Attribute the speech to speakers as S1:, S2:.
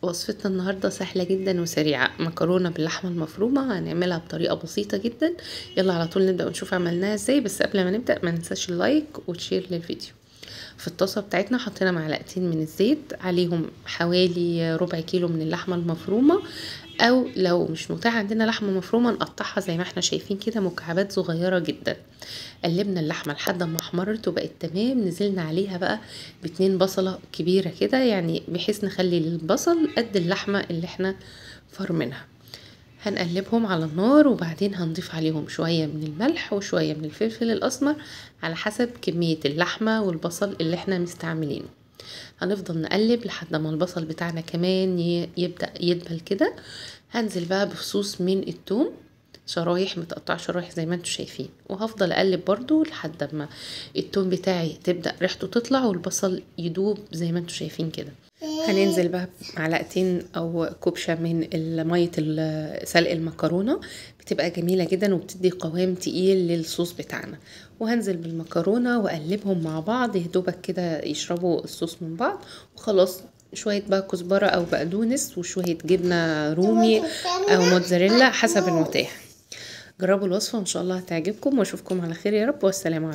S1: وصفتنا النهاردة سهلة جدا وسريعة، مكرونة باللحمة المفرومة هنعملها بطريقة بسيطة جدا. يلا على طول نبدأ ونشوف عملناها ازاي. بس قبل ما نبدأ ما ننساش ال like وال share للفيديو. في الطاسة بتاعتنا حطينا معلقتين من الزيت، عليهم حوالي ربع كيلو من اللحمة المفرومة، او لو مش متاح عندنا لحمة مفرومة نقطعها زي ما احنا شايفين كده مكعبات صغيرة جدا. قلبنا اللحمة لحد ما احمرت وبقت تمام. نزلنا عليها بقى ب2 بصلة كبيرة كده، يعني بحيث نخلي البصل قد اللحمة اللي احنا فرمينها. هنقلبهم على النار، وبعدين هنضيف عليهم شوية من الملح وشوية من الفلفل الأسمر على حسب كمية اللحمة والبصل اللي احنا مستعملينه. هنفضل نقلب لحد ما البصل بتاعنا كمان يبدأ يدبل كده. هنزل بقى بفصوص من الثوم، شرايح متقطعة شرايح زي ما انتم شايفين، وهفضل اقلب برضو لحد ما الثوم بتاعي تبدأ ريحته تطلع والبصل يدوب زي ما انتم شايفين كده. هننزل بقى معلقتين او كوبشه من مية سلق المكرونه، بتبقى جميلة جدا وبتدي قوام تقيل للصوص بتاعنا. وهنزل بالمكرونه واقلبهم مع بعض يدوبك كده يشربوا الصوص من بعض. وخلاص شوية بقى كزبره او بقدونس وشوية جبنه رومي او موتزاريلا حسب المتاح. جربوا الوصفة وان شاء الله هتعجبكم، واشوفكم على خير يا رب، والسلام عليكم.